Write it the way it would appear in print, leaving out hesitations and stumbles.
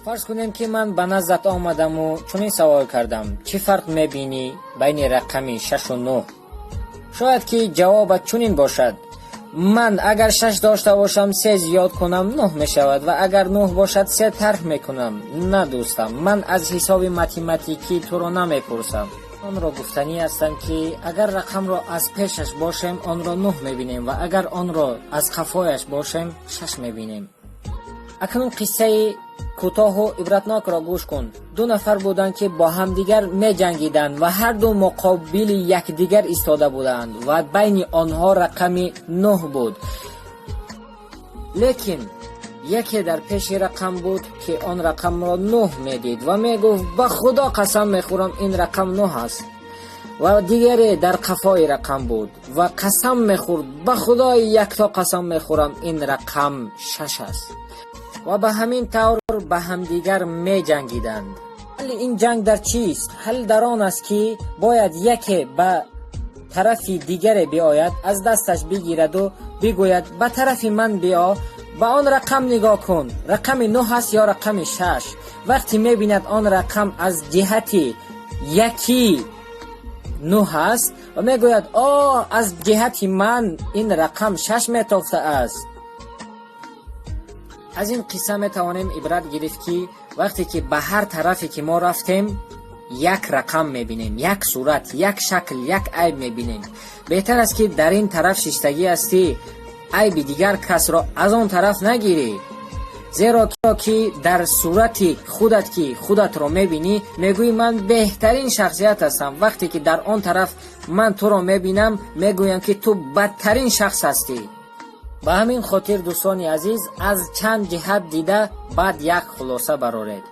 Фарз кунем, ки ман ба наздат омадаму чунин савол кардам: чӣ фарқ мебинӣ байни рақами шашу нӯҳ? Шояд, ки ҷавобат чунин бошад: ман агар шаш дошта бошам, се зиёд кунам, нӯҳ мешавад ва агар нӯҳ бошад, се тарҳ мекунам. На, дӯстам, ман аз ҳисоби математикӣ туро намепурсам. Онро гуфтанӣ ҳастам, ки агар рақамро аз пешаш бошем, онро нӯҳ мебинем ва агар онро аз қафояш бошем, шаш мебинем. Акнун қиссаи кӯтоҳу ибратнокро гӯш кун. Ду нафар буданд, ки бо ҳамдигар меҷангиданд ва ҳарду муқобили якдигар истода буданд ва байни онҳо рақами нӯҳ буд. Лекин яке дар пеши рақам буд, ки он рақамро нӯҳ медид ва мегуфт: «Ба Худо қасам мехӯрам, ин рақам нӯҳ аст». Ва дигаре дар қафои рақам буд ва қасам мехӯрд: «Ба Худои якто қасам мехӯрам, ин рақам шаш аст». Ва ба ҳамин тавр ба ҳамдигар меҷангиданд. Ҳалли ин ҷанг дар чист? Ҳал дар он аст, ки бояд яке ба тарафи дигаре биояд, аз дасташ бигираду бигӯяд: «Ба тарафи ман биё, ба он рақам нигоҳ кун, рақами нӯҳ аст ё рақами шаш?» Вақте мебинад, он рақам аз ҷиҳати яки нӯҳ аст ва мегӯяд: «О, аз ҷиҳати ман ин рақам шаш метофтааст». Аз ин қисса метавонем ибрат гирифт, ки вақте ки ба ҳар тарафе ки мо рафтем, як рақам мебинем, як сурат, як шакл, як айб мебинем. Беҳтар аст, ки дар ин тараф шиштагӣ ҳастӣ, айби дигар касро аз он тараф нагирӣ, зеро ки дар сурати худат, ки худатро мебинӣ, мегӯӣ: «Ман беҳтарин шахсият ҳастам». Вақте ки дар он тараф ман туро мебинам, мегӯям, ки ту бадтарин шахс ҳастӣ. Ба ҳамин хотир, дӯстони азиз, аз чанд ҷиҳат дида, баъд як хулоса бароред.